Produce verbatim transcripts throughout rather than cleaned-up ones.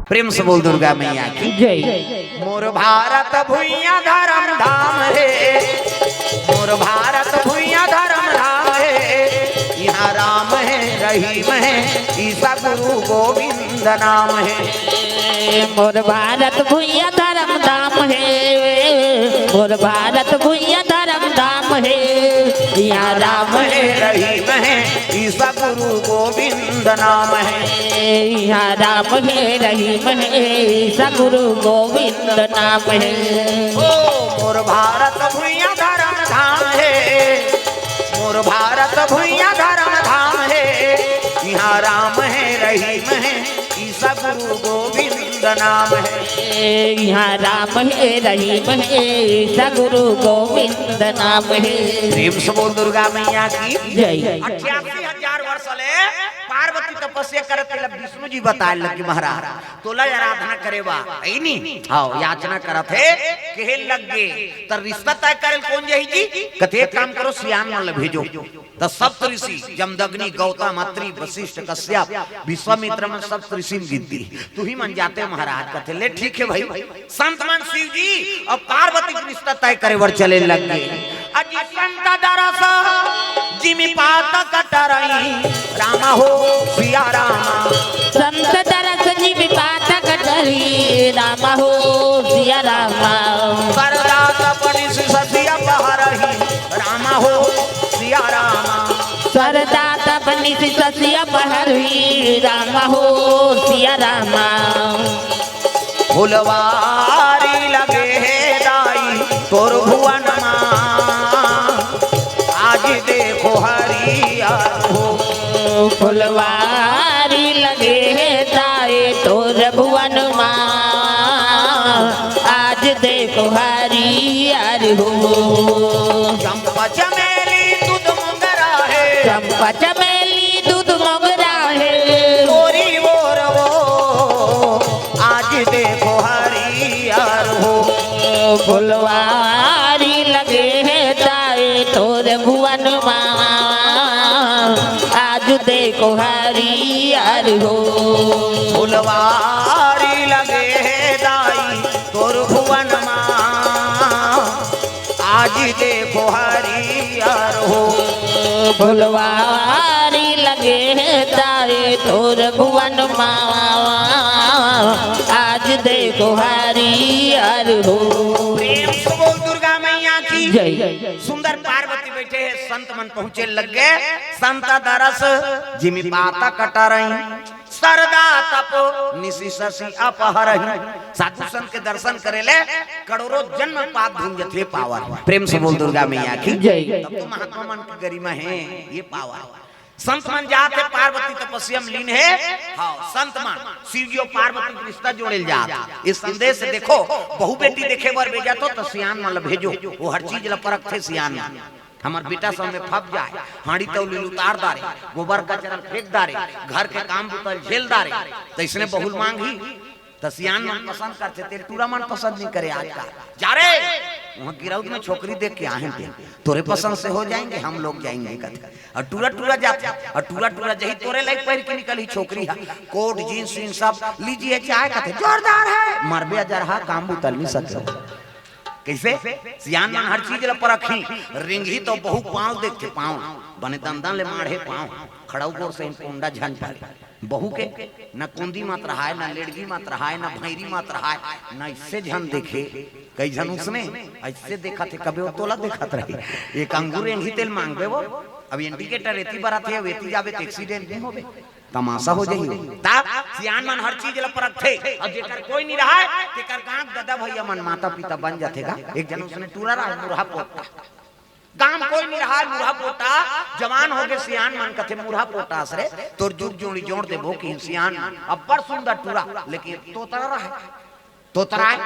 प्रेम से बोल दुर्गा मैया की। जय। मोर भारत भुइयां धर्म धाम हे, मोर भारत भुइयां धर्म धाम हे। इहां राम हे, रहीम हे, ईसा गुरु गोविंद नाम हे। मोर भारत भुइयां धर्म धाम हे, मोर भारत भुइयां धर्म धाम हे। इहां राम हे, रहीम हे, ईसा गुरु गोविंद नाम हे। इहां राम हे, रहीम हे, ईसा गुरु गोविंद नाम हे। ओ मोर भारत भुइयां धर्म धाम हे, मोर भारत भुइयां धर्म धाम हे। इहां राम हे, रहीम हे, ईसा गुरु गोविंद नाम हे। इहां राम हे, रहीम हे, ईसा गुरु गोविंद नाम हे। प्रेम से बोल दुर्गा मैया की। जय। अठासी हजार वर्ष ले पार्वती तपस्या करत, तेला विष्णु जी बताए लगे, महाराज, तोला आराधना करे बा, है नी? हां, याचना करत हे, कहे लगे, त रिश्ता तय करे कोन जाही जी? कथे, एक काम करो, सियान मन ल भेजो। त सप्त ऋषि जमदग्नि, गौतम, अत्रि, वशिष्ठ, कश्यप, विश्वामित्र मन सप्त ऋषि म गिनती। तुही मन जाते महाराज। कथे, ले ठीक हे भाई, संत मन शिव जी अउ पार्वती के रिश्ता तय करे बर चले लगे। अजी संत दरस जिमि पातक टरई, राम हो सिया राम। संत दरस जिमि पातक टरई, राम हो सिया राम। सरदा तप निसि ससि अपहरही, राम हो सिया राम। सरदा तप निसि ससि अपहरही, राम हो सिया राम। फुलवारी लगे हे दाई तोर भुवन मा, आज देखो हरियर हो। फुलवारी लगे हे दाई तोर भुवन मा, आज देखो हरियर हो। चंपा चमेली दूध मोगरा हे, चंपा चमेली दूध मोगरा हे। तोरी ओर वो आज देखो हरियर हो। फुलवारी लगे हे दाई तोर भुवन मा, आज देखो हरियर हो। फुलवारी लगे हे दाई तोर भुवन मा, आज देखो हरियर हो। फुलवारी लगे हे दाई तोर भुवन मा, आज देखो हरियर हो। प्रेम से बोल दुर्गा मैया की। जय। सुंदर पार्वती बैठे हे, संत मन पहुंचे लगे। संत दरस जिमि पातक टरई, सरदा तप निसि ससि अपहरही। साधु संत के दर्शन करे ले करोड़ों जन्म पाप धुल जथे, पावर। प्रेम से बोल दुर्गा मैया की। जय। तब तो महात्मा मन की गरिमा हे ये, पावर। संत मन जात हे, पार्वती तपस्या में लीन हे। हां, संत मन शिव जी अउ पार्वती के रिश्ता जोड़े ल जात। इस संदेश से देखो, बहू बेटी देखे बर भेजा तो, तो सियान मन ल भेजो, वो हर चीज ल परखथे सियान मन। हमर बेटा सब में फप जाए, हांड़ी तौली उतार डारे, गोबर कचरा फेंक डारे, घर के काम बुता झेल डारे, त इसने बहू ल मांगही। त सियान मन पसंद करथे, तेल टूरा मन पसंद नहीं करे आजकल। जा रे, वहां गिरौद में छोकरी देख के आहे ते, तोरे पसंद से हो जाएंगे, हम लोग जाएंगे कथे। अउ टूरा टूरा जाथे, अउ टूरा टूरा जही तोरे लाइक पहिर के निकलही छोकरी हा, कोट जींस वींस सब लीजिए चाहे कथे, जोरदार है, मरबे अजरहा, काम बुता ल नहीं सके। कइसे? सियान मन हर चीज ल परखही। रेंगही तो बहू पांव देखथे, पांव बने दंदन ले माढ़े पांव, खड़ऊ गोड़ से कोंडा झन परे। बहू के न कोंदी मत रहाय, न लेड़गी मत रहाय, न भैरी मत रहाय, न इससे झन देखे। कई झन उसने ऐसे देखत हे, कबे वो तोला देखत रही। एक अंगूर रेंगही तेल मांगबे वो, अब इंडिकेटर एती बरत हे, अब एती जाबे त एक्सीडेंट नहीं होबे, तमाशा हो जाही। तब सियान मन हर चीज ल परखथे, अउ जेकर कोई नहीं रहाय, तेकर गांव ददा भैया मन माता पिता बन जाथे गा। एक झन उसने टूरा रहाय, मुरहा पोटा, गांव कोई नहीं रहाय, मुरहा पोटा, जवान होगे सियान मन कथे, मुरहा पोटा अस रे, तोर जुग जोड़ी जोड़ देबो कि सियान मन। अब्बड़ सुंदर टूरा, लेकिन तोतरा रहाय। तोतरा हे,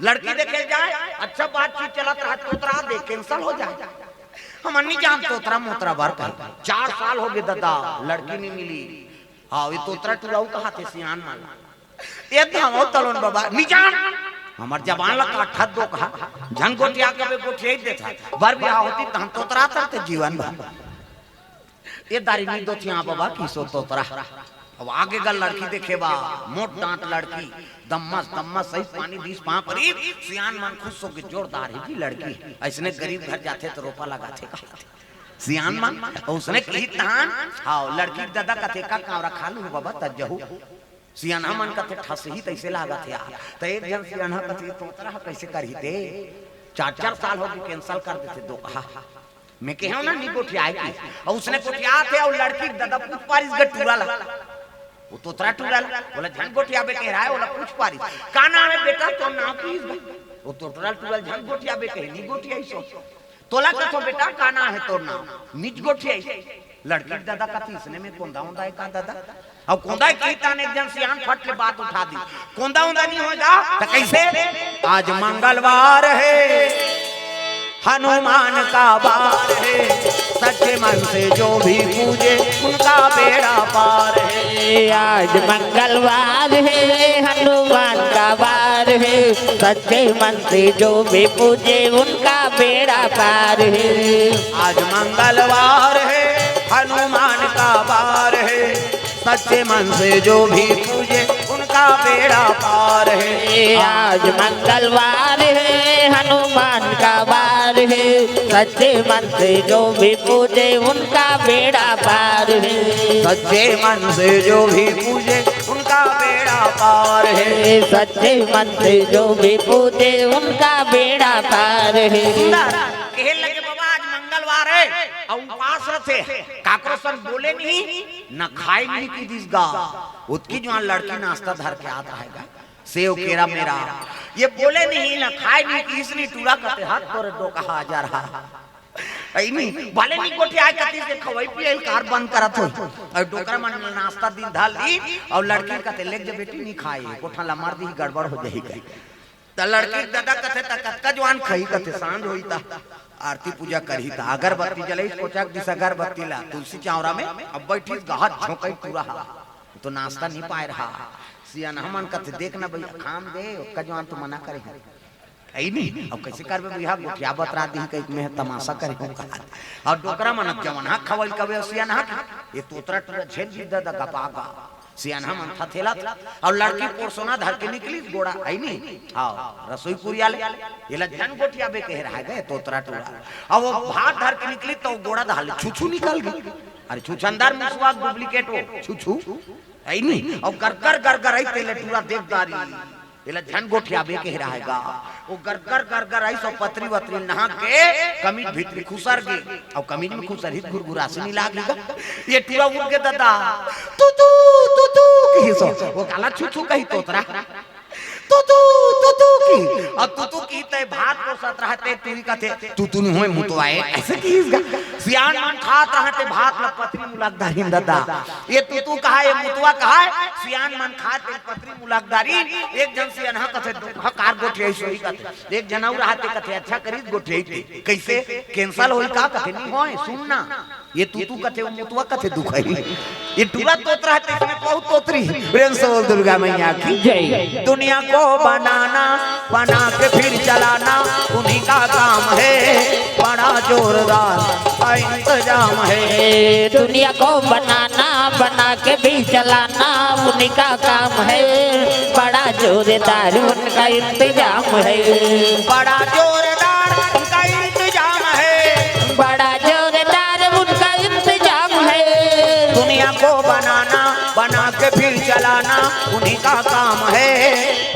लड़की देखे जाए, अच्छा बातचीत चलत रहा, तोतरा दे, कैंसिल हो जाए। हम नहीं जान तोतरा मोतरा बर कहे। चार साल होगे ददा, लड़की नहीं मिली। हां, ये तोतरा टूरा कहाथे सियान मन। ये धावो तलोन बाबा, नहीं जान। हमर जबान ला काठत दो कहा, झन गोठिया कबे गोठिया ही देथा। बर बिहाव होती तहन तोतरा तरते जीवन भर। ये दारी नहीं दो थिया बाबा की सो तोतरा। अब आगे गा लड़की देखे बा, मोट डांट लड़की, दम्मस दम्मस सही पानी दीस पांव परी। सियान मन खुश होके, जोरदार हे जी लड़की, अइसने गरीब घर जाथे त रोपा लगाथे कहिथे सियान मन। अउ उसने कही तहान, हाँ, लड़की के ददा कथे, "का कांवरा खा लू बबा, त जहू।" सियानहा मन कथे, "ठसही तइसे लागत हे यार।" त एक झन सियानहा कथे, "तोतरा ह कइसे करही ते? चार चार साल होगे, cancel कर देथे दोकहा।" मैं कहेंव ना, नी गोठियाय की। अउ उसने गोठियाथे, अउ लड़की के ददा पूछ पारिस गा टूरा ला। ओ तोतरा टूरा ला, ओला झन गोठियाबे कहे रहय, ओला पूछ पारिस, "का नांव हे बेटा?" तोर नांव कहिस गा। ओ तोतरा टूरा ला झन गोठियाबे कहे, नी गोठियाइस ओ। तोला कथों बेटा, "का नांव हे तोर नांव?" नीच गोठियाइस। लड़की के ददा कथे, "इसने में कोंदा ओंदा हे का ददा?" अउ कोंदा कही तहान एक झन सियान फट ले बात उठा दिस, "कोंदा ओंदा नी होय गा, त कइसे?" आज मंगलवार हे, हनुमान का वार हे, सच्चे मन से जो भी पूजे, उनका बेड़ा पार हे। आज मंगलवार हे, हनुमान का वार हे, सच्चे मन से जो भी पूजे, उनका बेड़ा पार हे। आज मंगलवार हे, हनुमान का वार हे, सच्चे मन से जो भी पूजे, उनका बेड़ा पार हे। आज मंगलवार हे, हनुमान का वार हे, सच्चे मन से जो भी पूजे, उनका बेड़ा पार हे। सच्चे मन से जो भी पूजे, उनका बेड़ा पार हे। सच्चे मन से जो भी पूजे, उनका बेड़ा पार हे। सुंदर, कहे लगे, "बबा, आज मंगलवार हे, अउ उपास रथे, काकरो संग बोले नहीं, न खाय नहीं," कहि दिस गा। ओतकी जुवार लड़की नास्ता धर के आत रहय गा, सेव केरा मेरा। ये बोले नहीं, न खाय नहीं, कहिस नहीं, टूरा कथे, "हत तोरे डोकहा, आ जा रहा।" अइ नी, भले नी गोठियाय कतिस, खवई पियई ल कार बंद करत होही। अउ डोकरा मन नास्ता दिन धर ली, अउ लड़की कथे, "लेग जा बेटी, नी खाय, कोठा ला मार दिही, गड़बड़ हो जाही," कही। त लड़की के ददा कथे, "त कतका जुवार खही?" कथे, "सांझ होही त आरती पूजा करही त अगरबत्ती जलइस, कोचक दिस अगरबत्ती ला तुलसी चांवरा में, अब बइठिस गा हत झोंकइस टूरा हा, त नास्ता नी पाय रहा।" सियानहा मन कथे, "देख ना भइया, खान दे, ओतका जुवार तो मना करे हँव।" अइ नी, अब कइसे करबे भइया, गोठिया बतरा दिही कहिके मैं तमाशा करे हँव कहा। अउ डोकरा मन अब जवनहा खवई ल कबे सियानहा के, ये तोतरा टूरा झेल भी ददा गपा गा। सियानहा मन थथेलत, अउ लड़की पोरसोना धर के निकलिस गोड़ा, अइ नी, हाँ, रसोई कुरिया ले, एला झन गोठियाबे कहे रहय गा तोतरा टूरा। अउ ओ भात धर के निकलिस त ओ गोड़ा डहर ले छुछू निकल गे। अरे छुछंदर मुसवा duplicate ओ, छुछू, अइ नी, अउ गरगर गरगर अइस तेला टूरा देख डारिस। एला झन गोठियाबे कहे रहय गा। ओ गरगर गरगर अइस अउ पतरी वतरी नहा के कमीज भीतरी खुसर गे। अउ कमीज में खुसरही त घुरघुरासी नी लागही गा। ये टूरा उठ गे ददा। "तू तू, तू तू," कहिस ओ। ओ काला छू छू कही तोतरा। "तू तू, तू तू," कही। अउ तू तू कही त भात पोरसत रहय ते टूरी कथे, "तू तू नी होय मुतवा ए," अइसे कहिस गा। सियान मन खात रहय ते भात ल पतरी मुलक डारिन ददा। ये तू तू कहय, ये मुतवा कहय, सियान मन खात ते पतरी मुलक डारिन। एक झन सियानहा कथे, "डोकहा कार गोठियाइस होही," कथे। एक झन अउ रहय ते कथे, "अच्छा करिस गोठियाइस ते।" कइसे? Cancel होही का? कथे, "नी होय, सुन ना।" ये तू तू कथे, ओ मुतवा कथे दुखही। ये टूरा तोतरा हे ते इसमें बहुत तोतरी। प्रेम से बोल दुर्गा मैया की। जय। दुनिया को बनाना, बना के फिर चलाना, उन्हीं का काम है, बड़ा जोरदार का इंतजाम है। दुनिया को बनाना, बना के भी चलाना, उन्हीं का काम है, बड़ा जोरदार उनका इंतजाम है। बड़ा जोरदार उनका इंतजाम है। बड़ा जोरदार उनका इंतजाम है। दुनिया को बनाना, बना के फिर चलाना, उन्हीं का काम है,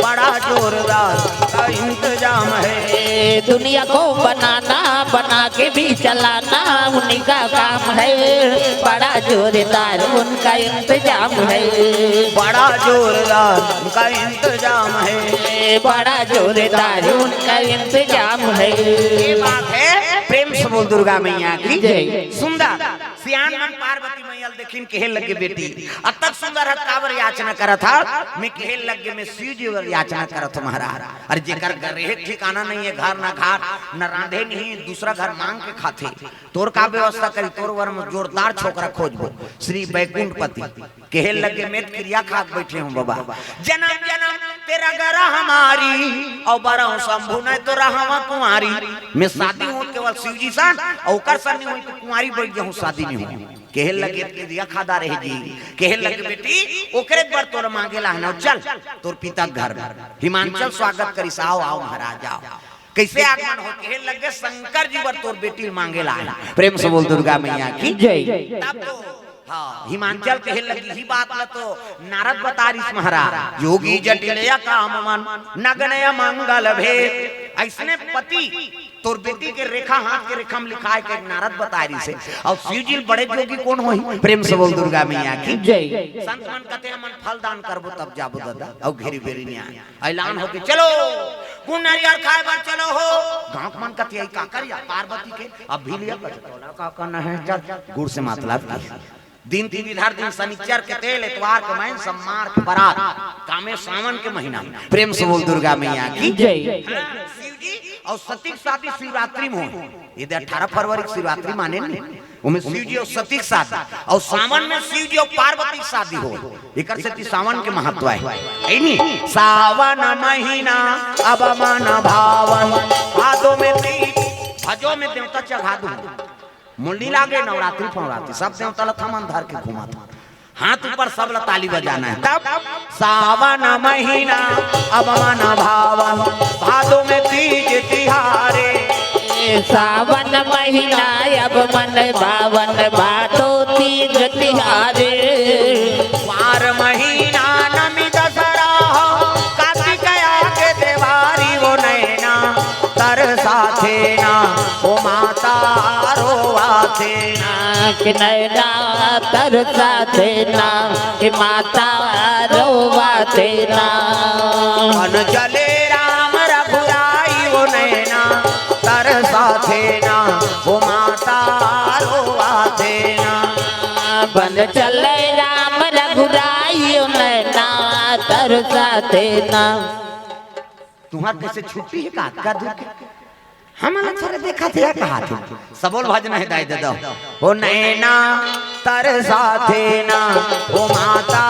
बड़ा जोरदार का इंतजाम है। दुनिया को बनाना, बना के भी चलाना, उन्हीं का काम है, बड़ा जोरदार उनका इंतजाम है। बड़ा जोरदार उनका इंतजाम है। बड़ा जोरदार उनका इंतजाम है। ये बात है, प्रेम से बोल दुर्गा मैया की जय। सुंदर सियान मन पार्वती मैया ल देखिन, कहे लगे, "बेटी, अतक सुंदर हस, काबर याचना करत हस?" मैं कहे लगे, "मैं शिव जी बर याचना करत हँव महाराज। अरे जेकर घर रहे ठिकाना नहीं है, घर ना घाट, न रांधे नहीं, दूसरा घर मांग के खाथे। तोर का व्यवस्था करी, तोर बर में जोरदार छोकरा खोजबो, श्री बैकुंठपति।" कहे लगे, "मैं त किरिया खा के बइठे हँव बबा, जनम जनम ते रग रहा हमारी, अउ बरहूँ शंभू नहीं तो रहूँ कुंवारी।" मैं शादी होहूँ केवल शिव जी सन, अउ ओकर सन नहीं होही त कुंवारी बइठ जाहूँ, शादी नहीं होही। केहे लगे कि दिया खादा रहे जी, केहे लगे बेटी, ओकरे बर तोर मांगे ला हन, चल तोर पिता के घर में। हिमांचल स्वागत करिस, आओ, आओ महाराज, आओ। कैसे आगमन हो? केहे लगे शंकर जी बर तोर बेटी मांगे ला हन। प्रेम से बोल दुर्गा मैया की जय। तब तो हाँ, हिमांचल केहे लगे ही बात ला तो नारद बतारिस महाराज, योगी जटिल या काम मन नगनय मंगल भेद। ऐसने पति तोर बेटी के रेखा, हाथ के रेखा में लिखाय के नारद बतारिस हे। अउ शिव जी बड़े जोगी कोन होही? प्रेम से बोल दुर्गा मैया की जय। संत मन कथे हमन फल दान करबो तब जाबो दादा, अउ घेरी बेरी न्याय। ऐलान होके चलो, गुण नरियर खाय बर चलो हो। गांव के मन कथे आई का करिया पार्वती के, अब भी लिया कर तोला का करना है, चल गुड़ से मतलब की। दिन त्रिविधार दिन शनिचर के तेल, एतवार के मैन, सम्मार के बरात, कामे सावन के महीना में। प्रेम से बोल दुर्गा मैया की जय। हाँ, शिव जी अउ सती के शादी शिवरात्रि में होय। ये दे अठारह फरवरी के शिवरात्रि माने नहीं, ओमे शिव जी अउ सती के शादी, अउ सावन में शिव जी अउ पार्वती के शादी होय। एकर सेती सावन के महत्व हे, हे नी? सावन महीना अब मन भावन, भादो में तीज, भजो में देवता चढ़ा दूं। मुंडी लागे नवरात्रि फवरात्रि, सब देवता ला थमन धर के घुमात। हाथ ऊपर, सब ला ताली बजाना हे। तब सावन महीना अब मन भावन, भादो में तीज तिहारे। सावन महीना अब मन भावन, भादो तीज तिहारे। वार महीना नमी दसरा हो, कार्तिक आगे देवारी वो नैना तरसाथे ना, ओ माता रोवाथे ना। कि नैना तरसाथे ना, कि माता रोवाथे ना। बन चले राम रघुराई वो नैना तरसाथे ना, ओ माता रोवाथे ना। बन चले राम रघुराई नैना तरसाथे ना। तुहार कैसे छुट्टी हे का, का दूर के? हमन ला थोरे देखा थे, कहा थे? सबोल भजन हे दाई ददा। ओ नैना तरसाथे ना, ओ माता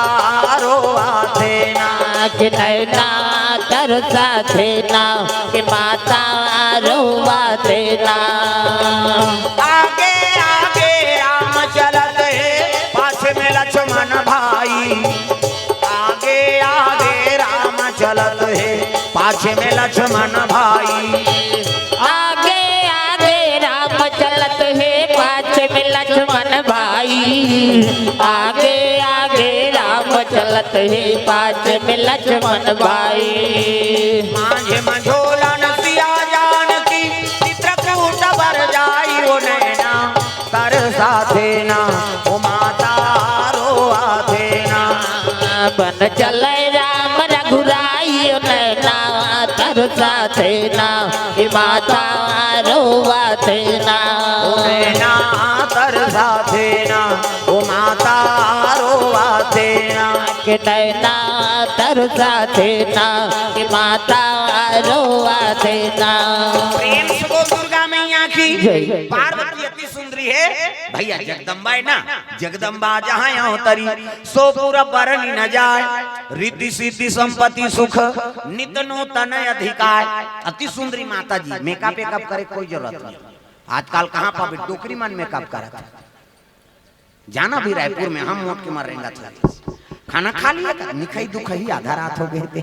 रोवाथे ना। कि नैना तरसाथे ना, कि माता रोवाथे ना। आगे आगे राम चलत हे, पाछे में लक्ष्मण भाई। आगे आगे राम चलत हे, पाछे में लक्ष्मण भाई। आगे आगे राम चलत हे, पाछे में लक्ष्मण भाई। आगे आगे राम चलत हे, पाछे में लक्ष्मण भाई। माझे मझोलन सिया जानकी, चित्रकूट बर जाई ओ नैना तरसाथे ना, ओ माता रोवाथे ना। बन चले राम रघुराई नैना तरसाथे ना, कि माता रोवाथे ना। ओ नैना तरसाथे ना, ओ माता रोवाथे ना। कि नैना तरसाथे ना, कि माता रोवाथे ना। प्रेम से बोल दुर्गा मैया की जय। पार्वती अति सुंदरी हे भैया, जगदम्बा हे ना, जगदम्बा जहाँ अवतरी सो पुर बरनी न जाय, रिद्धि सिद्धि संपत्ति सुख नित नूतन अधिकार। अति सुंदरी माता जी, मेकअप वेकअप करे कोई जरूरत नहीं। आजकल कहाँ पाबे डोकरी मन मेकअप करत हे? जाना भी रायपुर में हम मोट के मर रेंगत हे। खाना खा लिया का? निखई दुखई आधा रात हो गए थे।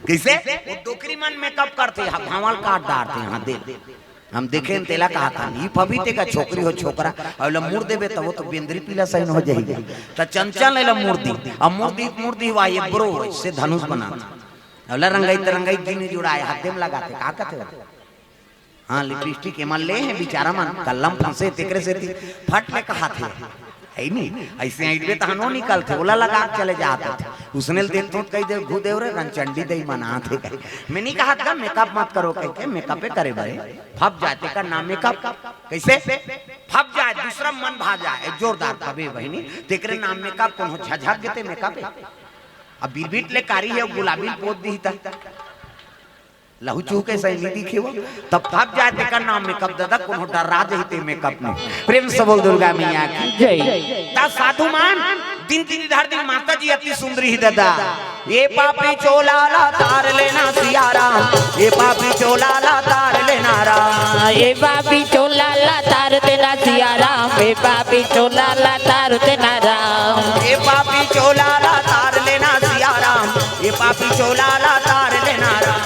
कैसे? वो डोकरी मन मेकअप करथे, हा भांवल काट डारथे, हा दे। हम देखे न तेला कहा था, ई पबीते का छोकरी हो छोकरा, अउ ला मुड़ देबे त वो तो बेंदरी पीला सही हो जाही। त चंचल ला मुड़ दी, अब मुड़ दी, मुड़ दी हुआ ये ब्रो से धनुष बना। अउ ला रंगाई त रंगाई जी ने जुड़ाए, हाथे में लगाथे, का कहते हो? हाँ, लिपस्टिक एमन ले हे बिचारा मन, कल्लम फंसे तेकरे सेती फट ले कहा थे। हे नी, ऐसे अइबे तहनो निकलथे, ओला लगा के चले जात होथे। उसने ल देखथों त कहि दे, "घू देव रे, रंचंडी दई मनात हे।" मैं नहीं कहा था मेकअप मत करो कह के, मेकअपे करे बरे। फप जाए तेकर नाम मेकअप। कैसे? फप जाए, दूसरा मन भा जाए, जोरदार फबे बहिनी, तेकरे नाम मेकअप। कोनो झझक गेते मेकअप। अब बिरबिट ले कारी हे, गुलाबी ल पोत दी त लहू चूह के सही नहीं दिखे वो, तब फप जाए तेकर नाम मेकअप। दादा कोनो डर्रा जही ते मेकअप में। प्रेम से बोल दुर्गा मैया की। जय। त साधु मन तीन तीन धर दिन माता जी अति सुंदरी ही दादा। ये पापी चोला ला तार लेना सिया राम, ये पापी चोला ला तार लेना राम। ये पापी चोला ला तार देना सिया राम, ये पापी चोला ला तार देना राम। ये पापी चोला ला तार लेना सिया राम, ये पापी चोला ला तार लेना राम।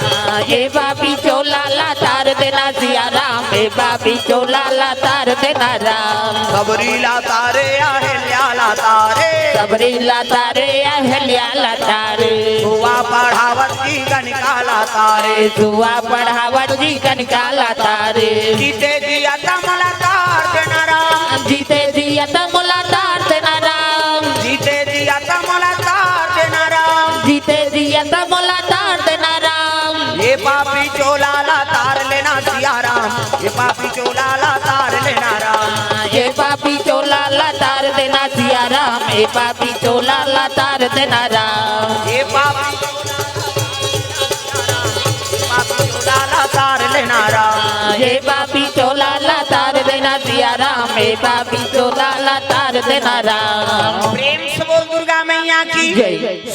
ये पापी चोला ला तार देना सिया राम, ये पापी चोला ला तार देना राम। सबरी ला तारे अहल्या ला तारे, सबरी ला तारे अहल्या ला तारे। सुआ पढ़ावत जी कनिका ला तारे, सुआ पढ़ावत जी कनिका ला तारे। जीते जी अतम ला तार देना राम, जीते जी अतम ला तार देना राम, जीते जी अतम ला तार देना राम। जीते जी अतम ला तार देना राम। ये पापी चोला ला तार लेना सिया राम, ये पापी चोला ला तार लेना राम। ये पापी चोला ला तार देना सिया राम, ये पापी चोला ला तार देना राम। ये पापी चोला ला तार लेना राम। ये पापी चोला ला तार देना सिया राम, ये पापी चोला ला तार देना राम। प्रेम से बोल दुर्गा मैया की। जय।